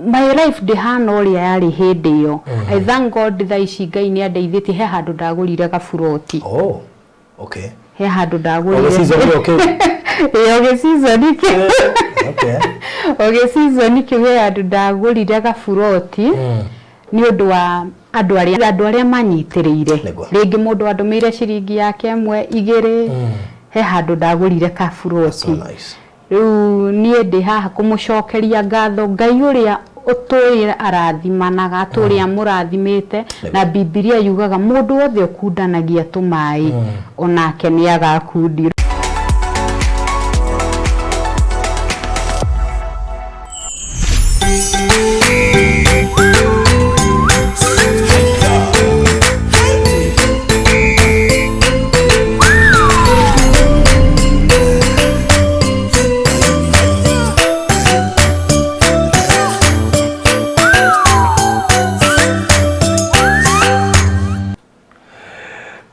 My life ndĩhana ũrĩa yarĩ hĩndĩ ĩyo. I thank God thaa ici Ngai nĩ andeithĩtie, he handũ ndagũrire gaburoti. Oh, okay. He handũ O ndagũrire. gĩcicio kĩo kĩu. Ĩĩ, o gĩcicio kĩu. O gĩcicio kĩu he handũ ndagũrire gaburoti nĩ ũndũ wa andũ arĩa andũ arĩa manyitĩrĩire. Rĩngĩ mũndũ andũmĩire ciringi yake ĩmwe, igĩrĩ, he handũ ndagũrire kaburoti. So nice. Rĩu niĩ ndĩ haha kũmũcokeria ngatho Ngai ũrĩa ũtũire arathimanaga, atũũre amũrathimĩte, na Bibilia yugaga mũndũ wothe ũkundanagia tũmaĩ, o nake nĩ agakundio.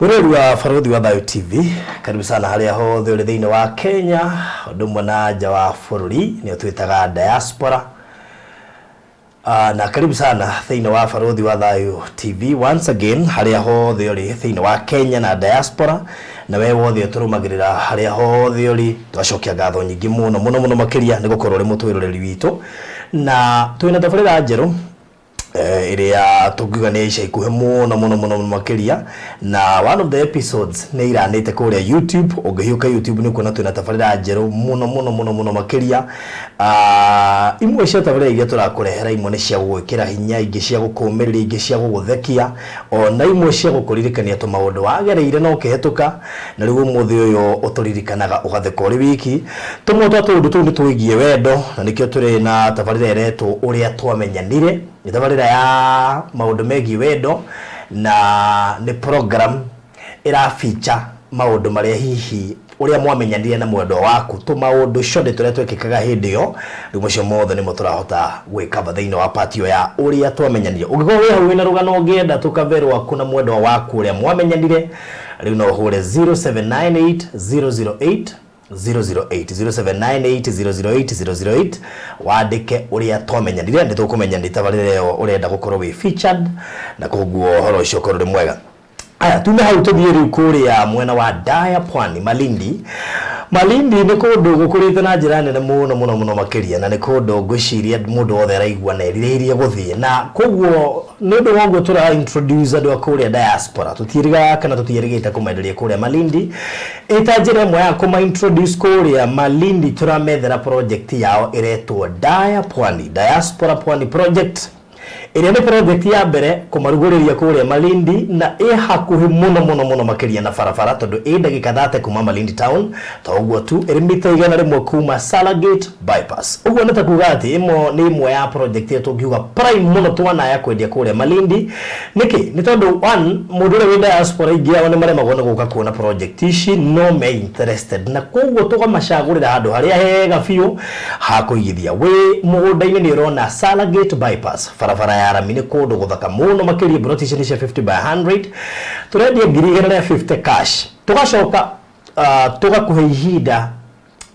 Mwĩroreri wa Barũthi wa Thayũ TV, karibu sana harĩa hothe ũrĩ thĩinĩ wa Kenya, ũndũ ũmwe na nja wa bũrũri, nĩo twĩtaga diaspora. Na karibu sana thĩinĩ wa Barũthi wa Thayũ TV once again, harĩa hothe ũrĩ thĩinĩ wa Kenya na diaspora, na we wothe ũtũrũmagĩrĩra harĩa hothe ũrĩ, twacokia ngatho nyingĩ mũno mũno mũno makĩria nĩ gũkorwo ũrĩ mũtwĩroreri witũ, na twĩna tabarĩra njerũ ĩrĩa tũngiuga nĩ ya ica ikuhĩ mũno mũno mũno makĩria, na one of the episodes nĩ iranĩte kũrĩa YouTube. Ũngĩhiũka YouTube nĩ ũkuona twĩna tabarĩra njerũ mũno mũno mũno mũno makĩria. Imwe cia tabarĩra iria tũrakũrehera, imwe nĩ cia gũgwĩkĩra hinya, ingĩ cia gũkũmĩrĩria, ingĩ cia gũgũthekia, ona imwe cia gũkũririkania tũmaũndũ wagereire na ũkĩhĩtũka, na rĩu ũmũthĩ ũyũ ũtũririkanaga ũgatheka ũrĩ wiki. Tũmwe twa tũũndũ tũu nĩ twĩgiĩ wendo, na nĩkĩo tũrĩ na tabarĩra ĩretwo Ũrĩa Twamenyanire. Nĩ tabarĩra ya maũndũ megiĩ wendo, na nĩ program ĩra feature maũndũ marĩa hihi ũrĩa mwamenyanire na mwendwa waku, tũmaũndũ conde tũrĩa twekĩkaga hĩndĩ ĩyo. Rĩu macio mothe nĩmo tũrahota gwĩkaba thĩinĩ wa part ĩyo ya ũrĩa twamenyanire. Ũngĩkorwo wĩ hau wĩna rũgano ũngĩenda tũkabe rwaku na mwendwa waku ũrĩa mwamenyanire, rĩu no ũhũre 0798 008 008, 0798 008 008, wandĩke ũrĩa twamenyanire, nĩ tũkũmenya nĩ tabarĩra ĩyo ũrenda gũkorwo wĩ featured, na koguo ũhoro ũcio ũkorwo ũrĩ mwega. Aya, tume hau tũthiĩ rĩu kũrĩa mwena wa Daya Pwani, Malindi. Malindi nĩ kũndũ gũkũrĩte na njĩra nene mũno mũno mũno makĩria, na nĩ kũndũ ngwĩciria mũndũ wothe araigua na erirĩirie gũthiĩ, na koguo nĩ ũndũ wa ũguo tũra introduce andũ a kũrĩa diaspora. Tũtiĩrĩgaga kana tũtiĩrĩgĩte kũmenderia kũrĩa Malindi. Ĩta njĩra ĩmwe ya kũma introduce kũrĩa Malindi, tũramethera project yao ĩretwo Daya Pwani, Diaspora Pwani Project, ĩrĩa nĩ project ya mbere kũmarugũrĩria kũrĩa Malindi, na ĩ hakuhĩ mũno mũno mũno makĩria na barabara, tondũ ĩ ndagĩka 30 kuma Malindi town. To ũguo tu, ĩrĩ mita 100 kuma Salagate Bypass. Ũguo nĩ ta kuga atĩ ĩmo nĩ ĩmwe ya project ĩrĩa tũngiuga prime mũno twanaya kwendia kũrĩa Malindi. Nĩkĩ? Nĩ tondũ one, mũndũ ũrĩa wĩ diaspora, aingĩ ao nĩ maremagwo nĩ gũka kuona project ici, no me interested, na koguo tũkamacagũrĩra handũ harĩa hega biũ ha kũigithia. Wĩ mũgũnda-inĩ nĩ ũrona Salagate Bypass, barabara ya rami, nĩ kũndũ gũthaka mũno makĩria. Mburoti ici nĩ cia 50 by 100, tũrendia 150,000 cash, tũgacoka tũgakũhe ihinda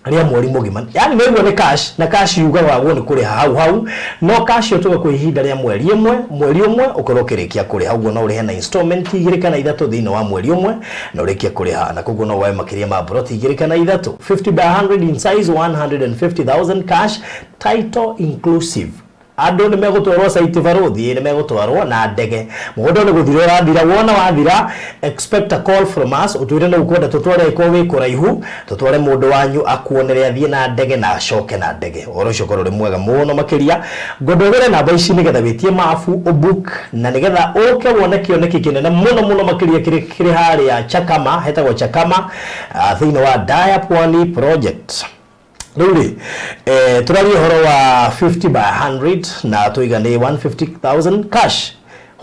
rĩa mweri mũgima. Yani nĩ ũguo, nĩ cash, na cash yugaga ũguo nĩ kũrĩha hau hau, no cash ĩyo tũgakũhe ihinda rĩa mweri ĩmwe, mweri ũmwe ũkorwo ũkĩrĩkia kũrĩha. Ũguo no ũrĩhe na installment igĩrĩ kana ithatũ thĩinĩ wa mweri ũmwe na ũrĩkie kũrĩha, na koguo no woe makĩria ma mburoti igĩrĩ kana ithatũ. 50 by 100 in size, 150,000 cash, title inclusive. Andũ nĩ megũtwarwo site, barũthi, nĩ megũtwarwo na ndege. Mũgũnda nĩ gũthira ũrathira. Wona wathira, expect a call from us, ũtwĩre no ũkwenda tũtware, ĩkorwo wĩ kũraihu, tũtware mũndũ wanyu akuonere, athiĩ na ndege na acoke na ndege. Ũhoro ũcio ũkorwo ũrĩ mwega mũno makĩria. Ngwenda ũgũre namba ici nĩgetha wĩtie mabu, ũbook, na nĩgetha ũke wone kĩoneki kĩnene mũno mũno makĩria kĩrĩ harĩa Chakama, hetagwo Chakama, thĩinĩ wa Daya Pwani Project. Rĩu rĩ, tũraria ũhoro wa 50 by 100 na tũiga nĩ 150,000 cash.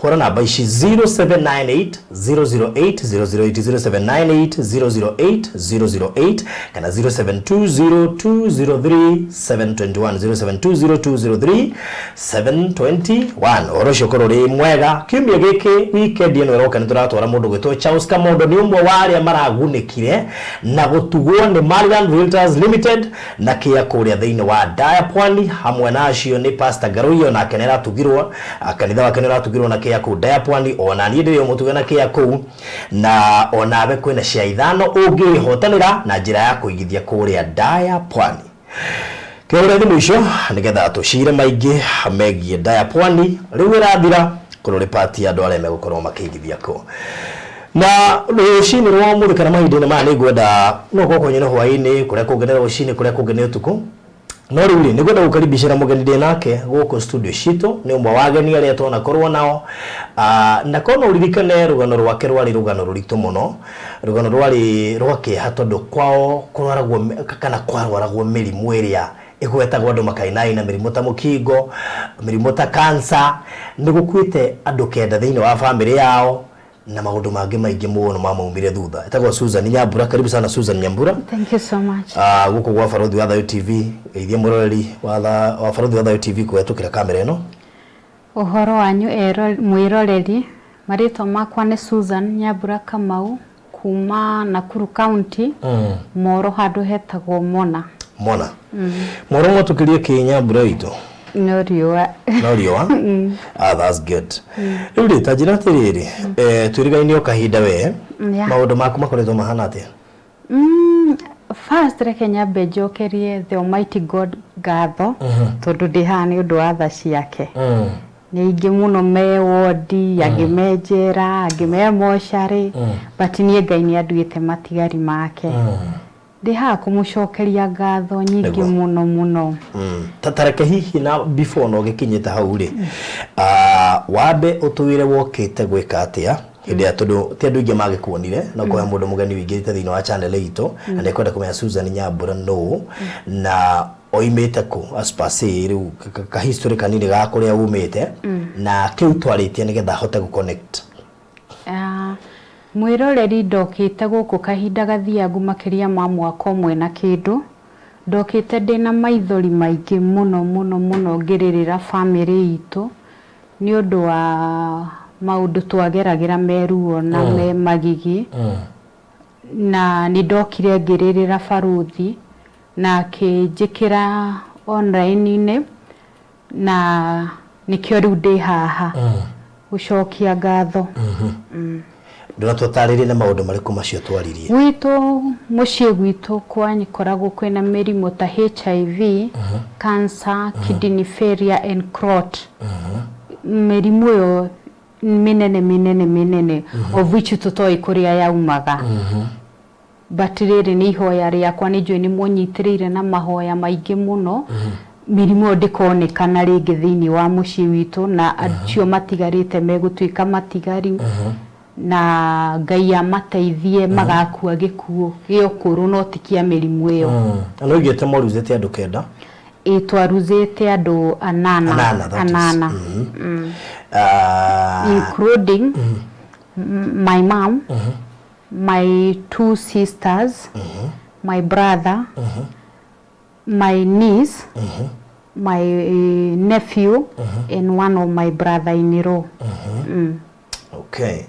Hũra namba ici 0798 008 008, 0798 008 008 kana 0720 203 721, 0720 203 721. Ũhoro ũcio ũkorwo ũrĩ mwega. Kiumia gĩkĩ, weekend ĩno ĩroka, nĩ tũratwara mũndũ gwĩtwo Charles Kamondo. Nĩ ũmwe wa arĩa maragunĩkire na gũtugwo nĩ Maryland Realtors Limited na kĩa kũrĩa thĩinĩ wa Daya Pwani. Hamwe na acio nĩ Pastor Ngaruiyo, nake nĩ aratugirwo, kanitha wake nĩ ũratugirwo na kĩa kũu Daya Pwani. Ona niĩ ndĩrĩ mũtuge na kĩa kũu, na onawe kwĩna cia ithano ũngĩhotanĩra na njĩra ya kũigithia kũrĩa Daya Pwani. Kĩhũre thimũ icio nĩgetha tũcire maingĩ megiĩ Daya Pwani. Rĩu ĩrathira kũrĩ ũrĩ pati ya andũ arĩa megũkorwo makĩigithia kũ. Na rũcinĩ rwa ũmũthĩ kana mahinda-inĩ maya, nĩ ngwenda no gũkorwo kwanyu nĩ hwaĩ-inĩ, kũrĩa kũngĩ nĩ rũcinĩ, kũrĩa kũngĩ nĩ ũtukũ, no rĩu rĩ, nĩ ngwenda gũkaribicĩra mũgeni ndĩ nake gũkũ studio citũ. Nĩ ũmwe wa ageni arĩa twanakorwo nao. Na korwo no ũririkane, rũgano rwake rwarĩ rũgano rũritũ mũno, rũgano rwarĩ rwa kĩeha, tondũ kwao kũrwaragwo kana kwarwaragwo mĩrimũ ĩrĩa ĩgwetagwo andũ makainaina, mĩrimũ ta mũkingo, mĩrimũ ta cancer. Nĩ gũkuĩte andũ 9 thĩinĩ wa bamĩrĩ yao na maũndũ mangĩ maingĩ mũno mamaumire thutha. Etagwo Susan Nyambura. Karibu sana, Susan Nyambura. Thank you so much. Gũkũ gwa Barothi wa Thayũ TV. Geithia mũroreri wa Barothi wa Thayũ TV kũhetũkĩra kamera ĩno. Ũhoro wanyu mwĩroreri, marĩtwa makwa nĩ Susan Nyambura Kamau kuma Nakuru County, Moro, handũ hetagwo Mona. Mona. Moro mwatũkĩrie kĩ, Nyambura witũ? No riũa. No riũa. Ah, that's good. Rĩu rĩ, ta njĩra atĩrĩrĩ, twĩrĩgaine o kahinda we, maũndũ maku makoretwo mahana atĩa? First reke nyambe njokerie the Almighty God ngatho, tondũ ndĩ haha nĩ ũndũ wa tha ciake. Nĩ aingĩ mũno me wodi, angĩ me njera, angĩ me mocarĩ, but niĩ Ngai nĩ anduĩte matigari make. Ndĩ haha kũmũcokeria ngatho nyingĩ mũno mũno. Ta reke hihi na before no gĩkinyĩte hau rĩ, wambe ũtwĩre wokĩte gwĩka atĩa hĩndĩ ya, tondũ ti andũ aingĩ magĩkuonire, no kũhe mũndũ mũgeni wĩingĩrĩte thĩinĩ wa channel itũ na nĩ ekwenda kũmenya Susan Nyambura nũ na oimĩte kũ, as per se rĩu ka history kanini ga kũrĩa umĩte na kĩu twarĩtie, nĩgetha ahote gũ connect. Mwĩroreri, ndokĩte gũkũ kahinda gathiangu makĩria ma mwaka ũmwe na kĩndũ. Ndokĩte ndĩna maithori maingĩ mũno mũno mũno, ngĩrĩrĩra bamĩrĩ itũ nĩ ũndũ wa maũndũ twageragĩra me ruo na me magigi. Na nĩ ndokire ngĩrĩrĩra baruthi na akĩnjĩkĩra online-inĩ, na nĩkĩo rĩu ndĩ haha gũcokia ngatho. Ndũratũtarĩrie nĩ maũndũ marĩkũ macio twaririe? Gwitũ, mũciĩ gwitũ kwanyikoragwo kwĩna mĩrimũ ta HIV, cancer, kidney failure and clot. Mĩrimũ ĩyo mĩnene mĩnene mĩnene, of which tũtoĩ kũrĩa yaumaga, but rĩrĩ nĩ ihoya rĩakwa, nĩ njũĩ nĩ mũnyitĩrĩire na mahoya maingĩ mũno, mĩrimũ ĩyo ndĩkonekana rĩngĩ thĩinĩ wa mũciĩ witũ, na acio matigarĩte megũtuĩka matigari, na Ngai amateithie magakua gĩkuũ gĩa ũkũrũ, no ti kĩa mĩrimũ ĩyo. Na nĩ ũigĩte moruzĩte andũ 9? Ĩ, twaruzĩte andũ anana. Anana, that is. Anana. Including my mom, my two sisters, my brother, my niece, my nephew and one of my brother-in-law. Okay,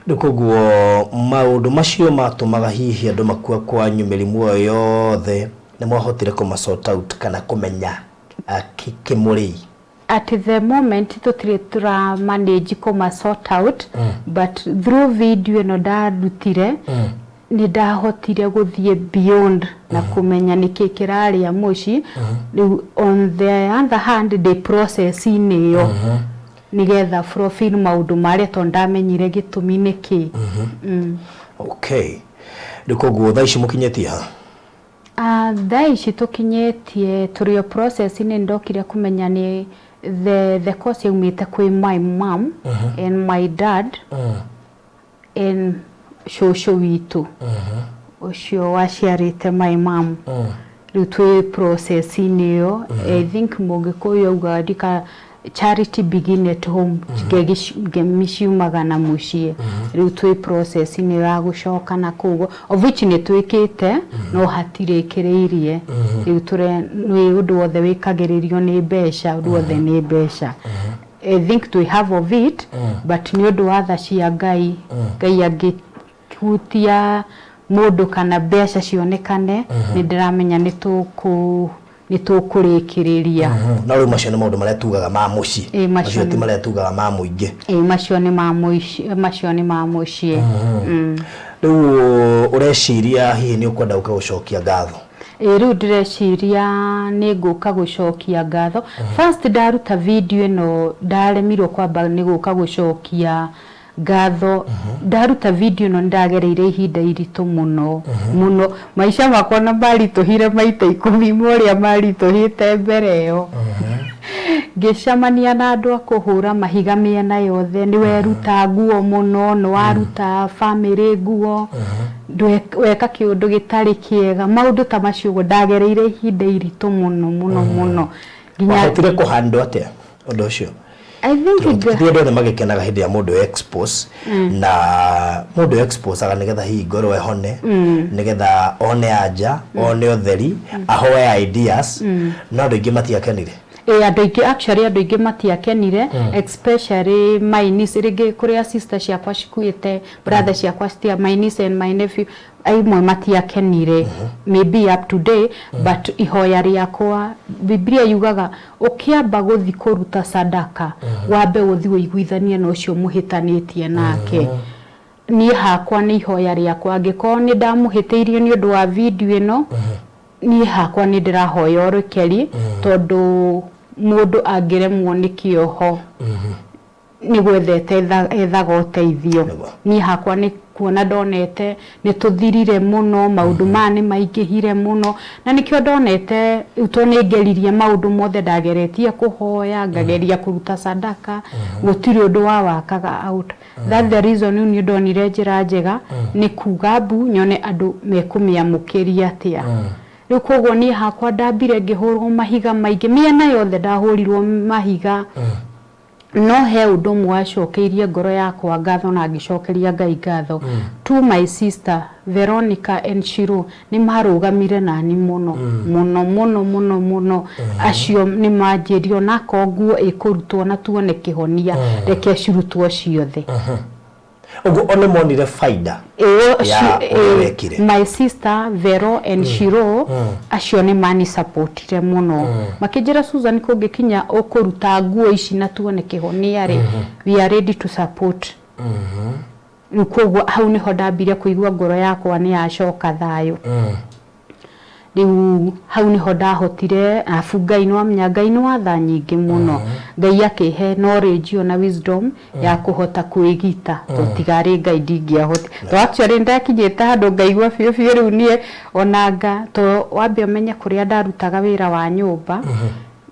rĩu koguo maũndũ macio matũmaga hihi andũ makua kwanyu, mĩrimũ ĩyo yothe, nĩ mwahotire kũma sort out kana kũmenya kĩmũrĩi? At the moment tũtirĩ tura manage kũma sort out, but through video ĩno ndarutire, nĩ ndahotire gũthiĩ beyond na kũmenya nĩkĩ kĩrarĩa mũciĩ. Rĩu on the other hand, ndĩ process-inĩ ĩyo nĩgetha fulfill maũndũ marĩa, tondũ ndamenyire gĩtũmi nĩkĩ. Okay, rĩu koguo thaa ici mũkinyĩtie ha? Thaa ici tũkinyĩtie tũrĩ o process-inĩ. Ndokire kũmenya nĩ the cause yaumĩte kwĩ my mom and my dad and cũcũ witũ ũcio waciarĩte my mom. Rĩu twĩ process-inĩ ĩyo. I think Mũgĩkũyũ augaga ndika Charity begin at home. Ngemi ciumaga na mũciĩ. Rĩu twĩ process-inĩ ya gũcoka na kũu, of which nĩ twĩkĩte, no hatirĩkĩrĩirie. Rĩu tũre nĩ ũndũ wothe wĩkagĩrĩrio nĩ mbeca, ũndũ wothe nĩ mbeca. I think we have of it, but nĩ ũndũ wa tha cia Ngai, Ngai angĩhutia mũndũ kana mbeca cionekane, nĩ ndĩramenya nĩ tũkũrĩkĩrĩria. No rĩu macio nĩ maũndũ marĩa tugaga ma mũciĩ. Ĩ, macio macio ti marĩa tugaga ma mũingĩ. Ĩ, macio nĩ ma mũciĩ, macio nĩ ma mũciĩ. Rĩu ũreciria hihi nĩ ũkwenda gũka gũcokia ngatho? Ĩ, rĩu ndĩreciria nĩ ngũka gũcokia ngatho. First ndaruta video ĩno, ndaremirwo kwamba nĩ gũka gũcokia ngatho. Ndaruta video ĩno, nĩndagereire ihinda iritũ mũno mũno. Maica makwa na maritũhire maita 10 ma ũrĩa maritũhĩte mbere ĩyo. Ngĩcemania na andũ a kũhũra mahiga mĩena yothe. Nĩ weruta nguo mũno, nĩ waruta family nguo, weka kĩũndũ gĩtarĩ kĩega, maũndũ ta macio ũguo. Ndagereire ihinda iritũ mũno mũno mũno nginya Wahotire kũhandwo atĩa ũndũ ũcio? I think Ti andũ othe magĩkenaga hĩndĩ ya mũndũ expose, na mũndũ expose aga nĩgetha hihi ngoro ĩhone, nĩgetha one anja, one ũtheri, ahoe ideas, no andũ aingĩ matiakenire. Ĩ, andũ aingĩ, actually andũ aingĩ matiakenire, especially my niece. Rĩngĩ kũrĩa sister ciakwa cikuĩte, brother ciakwa citia, my niece and my nephew aimwe matiakenire, maybe up to day. But ihoya rĩakwa, Biblia yugaga ũkĩamba gũthi kũruta sadaka, wambe ũthi ũiguithanie na ũcio mũhĩtanĩtie nake. Niĩ hakwa nĩ ihoya rĩakwa, angĩkorwo nĩ ndamũhĩtĩirie nĩ ũndũ wa video ĩno, niĩ hakwa nĩ ndĩrahoya ũrekeri, tondũ mũndũ angĩremwo nĩ kĩoho nĩ gwethete ethaga ũteithio. Niĩ hakwa nĩ kuona ndonete nĩ tũthirire mũno, maũndũ maya nĩ maingĩhire mũno, na nĩkĩo ndonete rĩu, to nĩ ngeririe maũndũ mothe, ndageretie kũhoya, ngageria kũruta sadaka, gũtirĩ ũndũ wa wakaga out. That the reason rĩu nĩ ndonire njĩra njega nĩ kuga mbu nyone andũ mekũmĩamũkĩria atĩa. Rĩu koguo niĩ hakwa ndambire ngĩhũrwo mahiga maingĩ mĩena yothe, ndahũrirwo mahiga, no he ũndũ ũmwe wacokeirie ngoro yakwa ngatho na ngĩcokeria Ngai ngatho. To my sister Veronica and Shiro, nĩ marũgamire nani mũno mũno mũno mũno mũno. Acio nĩ manjĩrire onako nguo ĩkũrutwo na tuone kĩhonia, reke cirutwo ciothe. Ũguo o nĩ monire faida Ĩyo ya ũrĩa wekire. My sister Vero and Shiro, acio nĩ mani supportire mũno, makĩnjĩra, "Susan, kũngĩkinya ũkũruta nguo ici na tuone kĩhonia rĩ, we are ready to support." Rĩu koguo hau nĩho ndambire kũigua ngoro yakwa nĩ yacoka thayũ. Rĩu hau nĩho ndahotire, arabu Ngai nĩ wamenya Ngai nĩ watha nyingĩ mũno. Ngai akĩhe knowledge ĩyo na wisdom ya kũhota kwĩgita, to tigarĩ Ngai ndingĩahoti, to actually ndakinyĩte handũ ngaigua biũ biũ rĩu niĩ onanga to wambe ũmenye kũrĩa ndarutaga wĩra wa nyũmba,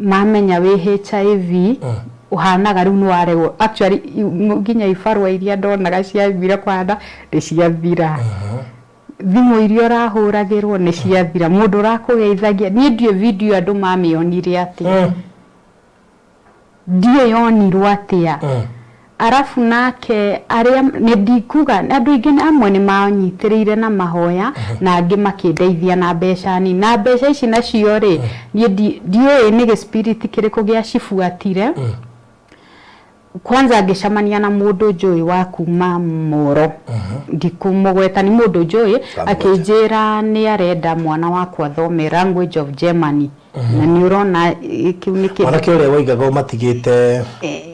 mamenya wĩ HIV ũhanaga rĩu nĩ waregwo. Actually nginya ibarũa iria ndonaga ciambire kũhana nĩ ciathira, thimũ iria ũrahũragĩrwo nĩ ciathira, mũndũ ũrakũgeithagia. Niĩ ndiũĩ video andũ mamĩonire atĩa, ndiũĩ yonirwo atĩa. Arabu nake arĩa nĩ ndikuga andũ aingĩ amwe nĩ manyitĩrĩire na mahoya, na angĩ makĩndeithia na mbeca nini. Na mbeca ici nacio rĩ, niĩ ndiũĩ nĩ gĩ spirit kĩrĩkũ gĩacibuatire. Kwanza ngĩcemania na mũndũ njũĩ wa kuma Moro, ndikũmũgweta, nĩ mũndũ njũĩ. Kamũgweta. Akĩnjĩra nĩ arenda mwana wakwa athome language of Germany, na nĩ ũrona kĩu nĩ kĩndũ Mwanake ũrĩa waigaga ũmatigĩte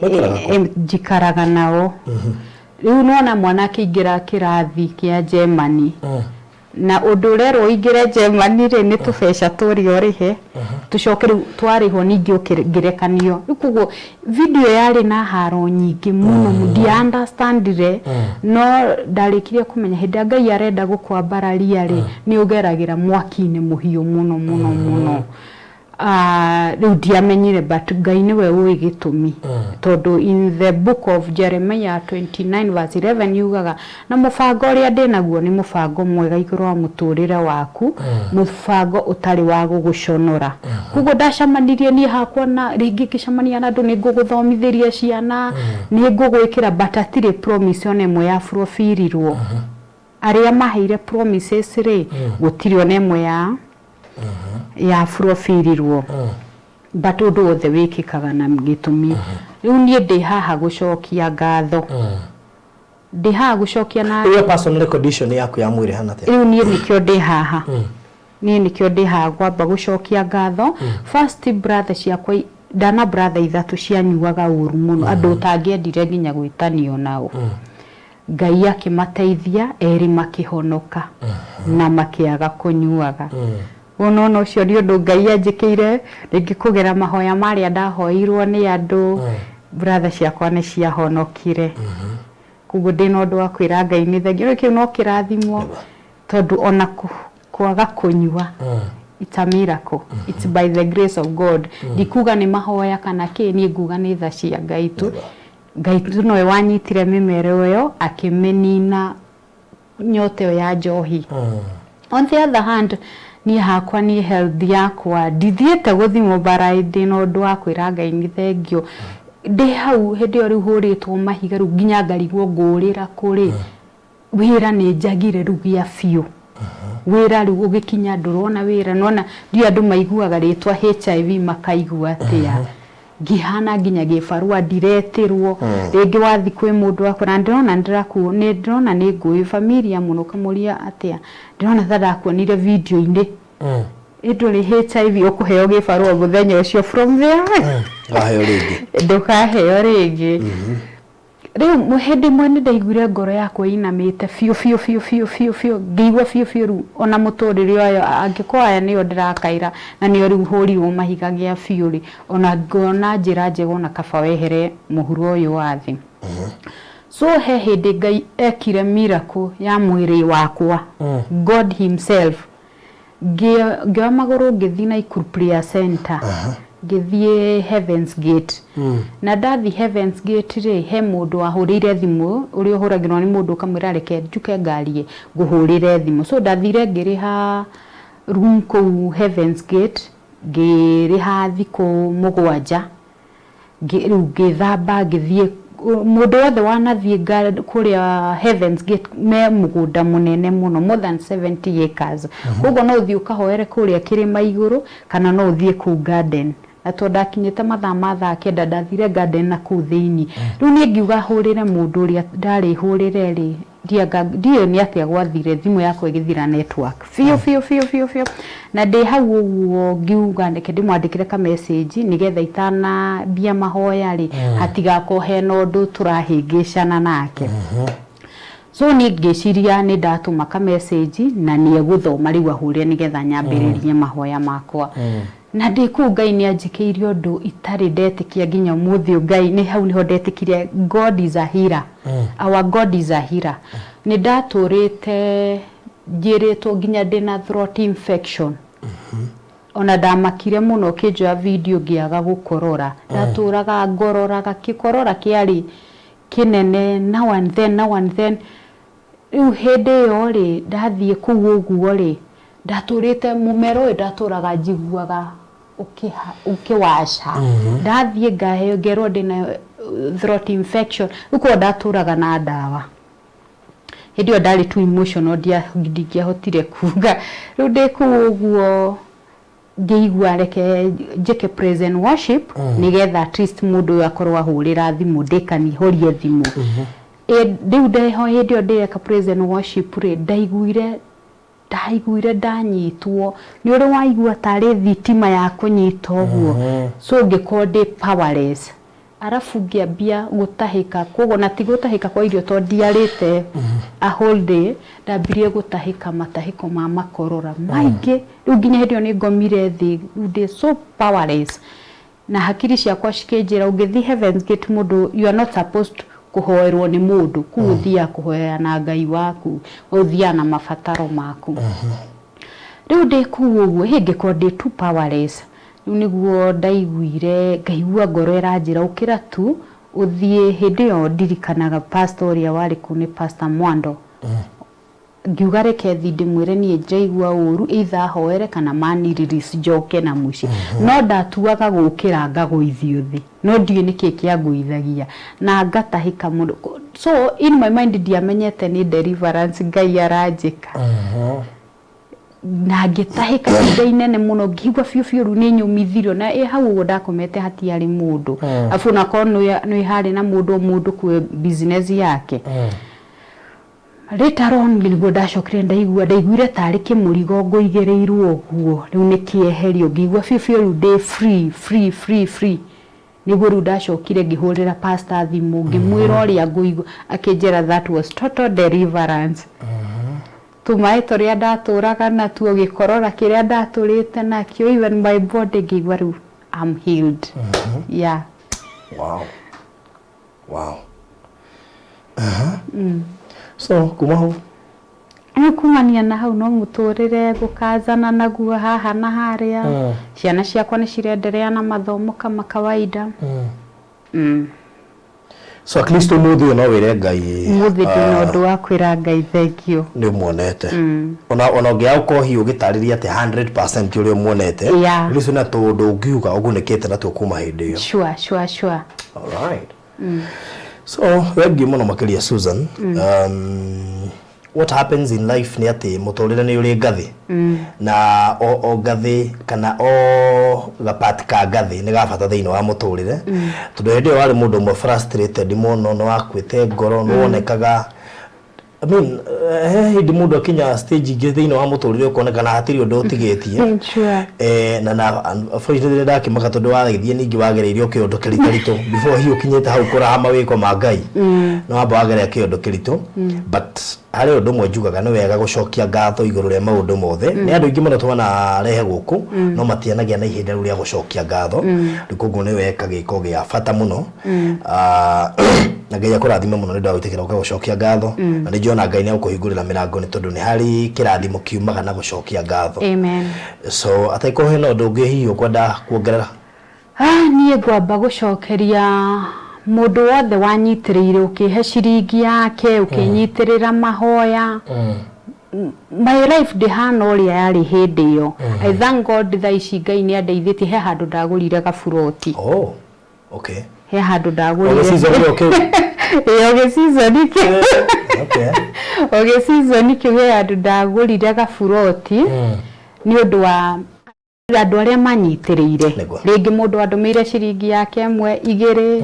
maikaraga kũ? Njikaraga nao rĩu. Nona mwana akĩingĩra kĩrathi kĩa Germany, na ũndũ ũrerwo ũingĩre Germany rĩ, nĩ tũbeca tũrĩa ũrĩhe, tũcoke rĩu twarĩhwo ningĩ ũkĩngerekanio. Rĩu koguo video yarĩ na haro nyingĩ mũno, ndia understandire, no ndarĩkirie kũmenya hĩndĩ ĩrĩa Ngai arenda gũkwambararia rĩ, nĩ ũgeragĩra mwaki-inĩ mũhiũ mũno mũno mũno. Rĩu ndiamenyire, but Ngai nĩwe ũĩ gĩtũmi, tondũ in the book of Jeremiah 29 verse 11 yugaga na mũbango ũrĩa ndĩnaguo nĩ mũbango mwega igũrũ wa mũtũrĩre waku, mũbango ũtarĩ wa gũgũconora. Koguo ndacemanirie niĩ hakwa na rĩngĩ ngĩcemania na andũ, nĩ ngũgũthomithĩria ciana, nĩ ngũgwĩkĩra, but hatirĩ promise ona ĩmwe ya fulfilirwo. Arĩa maheire promises rĩ, gũtirĩ ona ĩmwe ya fulfilirwo, but ũndũ wothe wĩkĩkaga na gĩtũmi. Rĩu niĩ ndĩ haha gũcokia ngatho, ndĩ haha gũcokia na Rĩu personal condition yaku ya mwĩrĩ hana atĩa? Rĩu niĩ nĩkĩo ndĩ haha, niĩ nĩkĩo ndĩ haha kwamba gũcokia ngatho. First, brother ciakwa, ndana brother ithatũ cianyuaga ũru mũno, andũ ũtangĩendire nginya gwĩtanio nao. Ngai akĩmateithia, erĩ makĩhonoka na makĩaga kũnyuaga. Ũnona ũcio nĩ ũndũ Ngai anjĩkĩire, rĩngĩ kũgera mahoya marĩa ndahoeirwo nĩ andũ. Brother ciakwa nĩ ciahonokire, koguo ndĩna ũndũ wa kwĩra Ngai nĩ thengiũ. Rĩu kĩu no kĩrathimo, tondũ ona kwaga kũnyua, it's a miracle, it's by the grace of God. Ndikuga nĩ mahoya kana kĩ, niĩ nguga nĩ tha cia Ngai tu. Ngai tu nowe wanyitire mĩmero ĩyo akĩmĩnina nyota ĩyo ya njohi. On the other hand, niĩ hakwa, niĩ health yakwa ndithiĩte gũthimwo bara, ndĩna ũndũ wa kwĩra Ngai nĩ thengiũ. Ndĩ hau hĩndĩ ĩyo rĩu hũrĩtwo mahiga, rĩu nginya ngarigwo ngũrĩra kũrĩ. Wĩra nĩ njagire rĩu gĩa biũ wĩra, rĩu ũgĩkinya ndũrona wĩra. Nona ndiũ andũ maiguaga rĩtwa HIV makaigua atĩa, ngĩhana nginya gĩbarũa ndiretĩrwo rĩngĩ. Wathi kwĩ mũndũ akwĩra, ndĩrona ndĩraku nĩ ndĩrona nĩ ngũĩ familia mũno, ũkamũria atĩa, ndĩrona ta ndakuonire video-inĩ, ndũrĩ HIV, ũkũheo gĩbarũa mũthenya ũcio. From there Waheo rĩngĩ? Ndũkaheo rĩngĩ. Rĩu hĩndĩ ĩmwe nĩ ndaiguire ngoro yakwa ĩinamĩte biũ biũ biũ biũ biũ biũ, ngĩigua biũ biũ rĩu ona mũtũrĩre ũyũ, angĩkorwo aya nĩo ndĩrakaĩra na nĩo rĩu hũrirwo mahiga gĩa biũ rĩ, ona ngona njĩra njega ona kaba wehere mũhuro ũyũ wa thĩ. So he hĩndĩ Ngai ekire miracle ya mwĩrĩ wakwa, God himself. Ngĩoya magũrũ ngĩthiĩ Nakuru Prayer Center, ngĩthiĩ Heavens Gate. Na ndathiĩ Heavens Gate rĩ, he mũndũ wahũrĩire thimũ, ũrĩa ũhũragĩrwo nĩ mũndũ ũkamwĩra reke njuke ngarie ngũhũrĩre thimũ. So ndathire ngĩrĩha room kũu Heavens Gate, ngĩrĩha thikũ 7. Rĩu ngĩthamba ngĩthiĩ. Mũndũ wothe wanathiĩ kũrĩa Heavens Gate, me mũgũnda mũnene mũno, more than 70 acres. Koguo no ũthiĩ ũkahoere kũrĩa kĩrĩma igũrũ kana no ũthiĩ kũu garden. Na tondũ ndakinyĩte mathaa ma thaa 9, ndathire garden na kũu thĩinĩ. Rĩu niĩ ngiuga hũrĩre mũndũ ũrĩa ndarĩ hũrĩre rĩ, ndiũĩ nĩ atĩa gwathire, thimũ yakwa ĩgĩthira network biũ biũ biũ biũ biũ. Na ndĩ hau ũguo ngiuga reke ndĩmwandĩkĩre ka message nĩgetha itanambia mahoya rĩ, hatigakorwo hena ũndũ tũrahĩngĩcana nake. So niĩ ngĩciria nĩ ndatũma ka message na nĩ egũthoma, rĩu ahũre nĩgetha nyambĩrĩrie mahoya makwa. Na ndĩ kũu Ngai nĩ anjĩkĩire ũndũ itarĩ ndetĩkia nginya ũmũthĩ ũyũ. Ngai nĩ hau nĩho ndetĩkirie God is a healer, our God is a healer. Nĩ ndatũrĩte njĩrĩtwo nginya ndĩna throat infection. Ona ndamakire mũno ũkĩnjoya video ngĩaga gũkorora. Ndatũraga ngororaga, kĩkorora kĩarĩ kĩnene now and then, now and then. Rĩu hĩndĩ ĩyo rĩ, ndathiĩ kũu ũguo rĩ, ndatũrĩte mũmero ũyũ ndatũraga njiguaga ũkĩwaca. Ndathiĩ ngaheo, ngerwo ndĩna throat infection. Rĩu koguo ndatũraga na ndawa. Hĩndĩ ĩyo ndarĩ too emotional, ndingĩahotire kuga. Rĩu ndĩ kũu ũguo ngĩigua reke njĩke praise and worship nĩgetha at least mũndũ ũyũ akorwo ahũrĩra thimũ ndĩkanihorie thimũ. Rĩu ndeho hĩndĩ ĩyo ndĩreka praise and worship rĩ, ndaiguire ndanyitwo nĩ ũrĩ waigua tarĩ thitima ya kũnyita ũguo. So ngĩkorwo ndĩ powerless, arabu ngĩambia gũtahĩka. Koguo na ti gũtahĩka kwa irio, tondũ ndiarĩte a whole day. Ndambirie gũtahĩka matahĩko ma makorora maingĩ. Rĩu nginya hĩndĩ ĩyo nĩ ngomire thĩ, rĩu ndĩ so powerless na hakiri ciakwa cikĩnjĩra ũngĩthiĩ Heavens Gate mũndũ, you are not supposed kũhoerwo nĩ mũndũ kũu, ũthiaga kũhoya na Ngai waku, ũthiaga na mabataro maku. Rĩu ndĩ kũu ũguo hĩ ngĩkorwo ndĩ too powerless. Rĩu nĩguo ndaiguire, ngaigua ngoro ĩranjĩra ũkĩra tu ũthiĩ. Hĩndĩ ĩyo ndirikanaga pastor ũrĩa warĩ kũu nĩ Pastor Mwando. Ngiuga reke thiĩ ndĩmwĩre niĩ njaigua ũru, either ahoere kana mani release njoke na mũciĩ. No ndatuaga gũkĩra ngagũithio thĩ, no ndiũĩ nĩkĩ kĩangũithagia na ngatahĩka mũno. So in my mind ndiamenyete nĩ deliverance Ngai aranjĩka. Na ngĩtahĩka ihinda inene mũno, ngĩigua biũ biũ rĩu nĩ nyũmithirio. Na ĩ hau ũguo ndakomete hatiarĩ mũndũ, afu onakorwo nĩ harĩ na mũndũ, o mũndũ kwĩ business yake. Later on nĩguo ndacokire ndaigua, ndaiguire tarĩ kĩmũrigo ngũigĩrĩirwo ũguo, rĩu nĩ kĩeherio. Ngĩigua biũ biũ rĩu ndĩ free, free, free, free. Nĩguo rĩu ndacokire ngĩhũrĩra pastor thimũ, ngĩmwĩra ũrĩa ngũigua, akĩnjĩra that was total deliverance. Tũmaĩ tũrĩa ndatũraga natuo, gĩkorora kĩrĩa ndatũrĩte nakĩo, even my body, ngĩigua rĩu I'm healed. Yeah. Wow. So kuma hau? Nĩ kumania na hau no mũtũrĩre gũkazana naguo haha na harĩa. Ciana ciakwa nĩ cirenderea na mathomo kama kawaida. So at least ũmũthĩ ũyũ no wĩre Ngai? Mũthĩ ndĩna ũndũ wa kwĩra Ngai thank you. Nĩ ũmuonete. Ona ũngĩaga gũkorwo hihi ũgĩtarĩria atĩ 100% ũrĩa ũmuonete, at least na tũũndũ ũngiuga ũgunĩkĩte natuo kuma hĩndĩ ĩyo. Sure. Alright. So thengiũ mũno makĩria, Susan. What happens in life nĩ atĩ mũtũrĩre nĩ ũrĩ ngathĩ, na o ngathĩ kana o gapati ka ngathĩ nĩ ga bata thĩinĩ wa mũtũrĩre, tondũ hĩndĩ ĩyo warĩ mũndũ ũmwe frustrated mũno, nĩ wakuĩte ngoro, nĩ wonekaga, I mean, he hĩndĩ mũndũ akinya stage ingĩ thĩinĩ wa mũtũrĩre ũkonekana hatirĩ ũndũ ũtigĩtie. Na unfortunately ndakĩmaka tondũ wagĩthiĩ ningĩ wagereirio kĩũndũ kĩritaritũ before hihi ũkinyĩte hau kũraha mawĩko ma Ngai, no wamba wagerera kĩũndũ kĩritũ. But harĩ ũndũ ũmwe njugaga, nĩ wega gũcokia ngatho igũrũ rĩa maũndũ mothe. Nĩ andũ aingĩ mũno twanarehe gũkũ no matianagia na ihinda rĩu rĩa gũcokia ngatho. Rĩu koguo nĩ weka gĩko gĩa bata mũno. Ah, na Ngai akũrathime mũno nĩ ũndũ wa gwĩtĩkĩra gũka gũcokia ngatho, na nĩ njona Ngai nĩ agũkũhingũrĩra mĩrango, nĩ tondũ nĩ harĩ kĩrathimo kiumaga na gũcokia ngatho. Amen. So atakorwo hena ũndũ ũngĩ hihi ũkwenda kuongerera? Ah, niĩ ngwamba gũcokeria mũndũ wothe wanyitĩrĩire, ũkĩhe ciringi yake, ũkĩnyitĩrĩra mahoya. My life ndĩhana ũrĩa yarĩ hĩndĩ ĩyo. I thank God thaa ici Ngai nĩ andeithĩtie. He handũ ndagũrire gaburoti. Oh, okay. He handũ ndagũrire. O season ĩyo kĩu? Ĩĩ, o gĩ-season kĩu. O gĩ-season kĩu he handũ ndagũrire gaburoti nĩ ũndũ wa andũ arĩa manyitĩrĩire. Rĩngĩ mũndũ andũmĩire ciringi yake ĩmwe, igĩrĩ,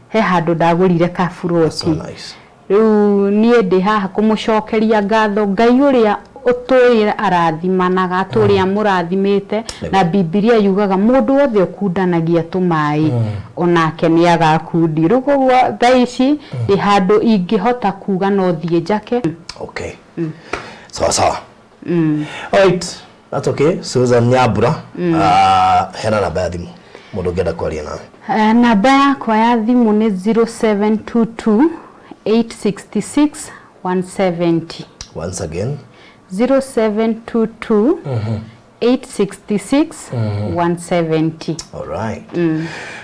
he handũ ndagũrire kaburoti. So nice. Rĩu niĩ ndĩ haha kũmũcokeria ngatho Ngai ũrĩa ũtũire arathimanaga, atũrĩa amũrathimĩte. Na Bibilia yugaga mũndũ wothe ũkundanagia tũmaĩ onake nĩ agakundio. Rĩu koguo thaa ici ndĩ handũ ingĩhota kuga no thiĩ njake. Okay, sawa sawa. Alright, that's okay. Susan Nyambura, hena namba ya thimũ mũndũ ũngĩenda kwaria nawe? Namba yakwa ya thimũ nĩ 0722 866 170. Once again? 0722 866 170. Alright.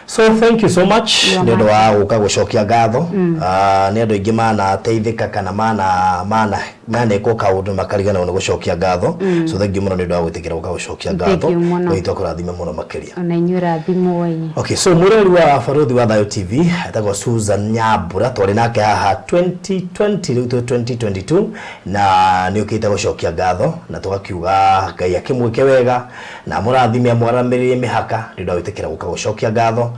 So thank you so much You are nĩ ũndũ wa gũka gũcokia ngatho. Ah, nĩ andũ aingĩ manateithĩka kana mana mana manekwo kaũndũ makariganĩrwo nĩ gũcokia ngatho. So thank you mũno nĩ ũndũ wa gwĩtĩkĩra gũka gũcokia ngatho. Thank you mũno. Ngai akũrathime mũno makĩria. Ona inyuĩ rathimwoi. Okay, so mwĩrori wa Barũthi wa Thayũ TV etagwo Susan Nyambura, twarĩ nake haha 2020, rĩu twĩ 2022, na nĩ ũkĩte gũcokia ngatho, na tũgakiuga Ngai akĩmwĩke wega na amũrathime, amwaramĩrĩrie mĩhaka nĩ ũndũ wa gwĩtĩkĩra gũka gũcokia ngatho.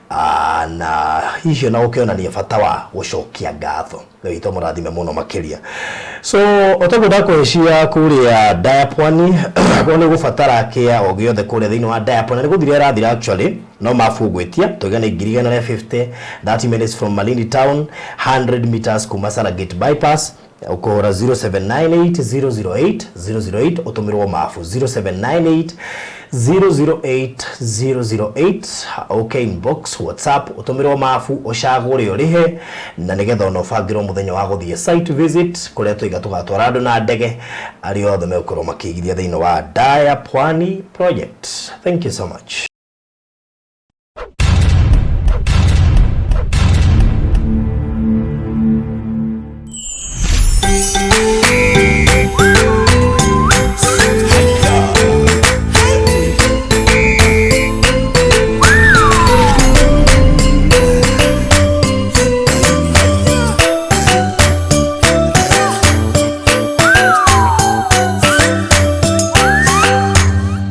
Ah, na hihi ona gũkĩonania bata wa gũcokia ngatho. Ngai witũ amũrathime mũno makĩria. So otaguo ndakũhĩcia kũrĩa Daya Pwani, korwo nĩ ũgũbatara kĩa o gĩothe kũrĩa thĩinĩ wa Daya Pwani, nĩ gũthira ĩrathira actually, no mabu ũgwĩtia tũiga nĩ 150,000, 30 minutes from Malindi town, 100 meters kuma Saragate bypass. Ũkũhũra 0798 008 008 ũtũmĩrwo mabu, 0798 008 008. Okay, inbox WhatsApp ũtũmĩrwo mabu, ũcagũre, ũrĩhe, na nĩgetha ona ũbangĩrwo mũthenya wa gũthiĩ site visit kũrĩa tũiga tũgatwara andũ na ndege arĩa othe megũkorwo makĩigithia thĩinĩ wa Daya Pwani project. Thank you so much.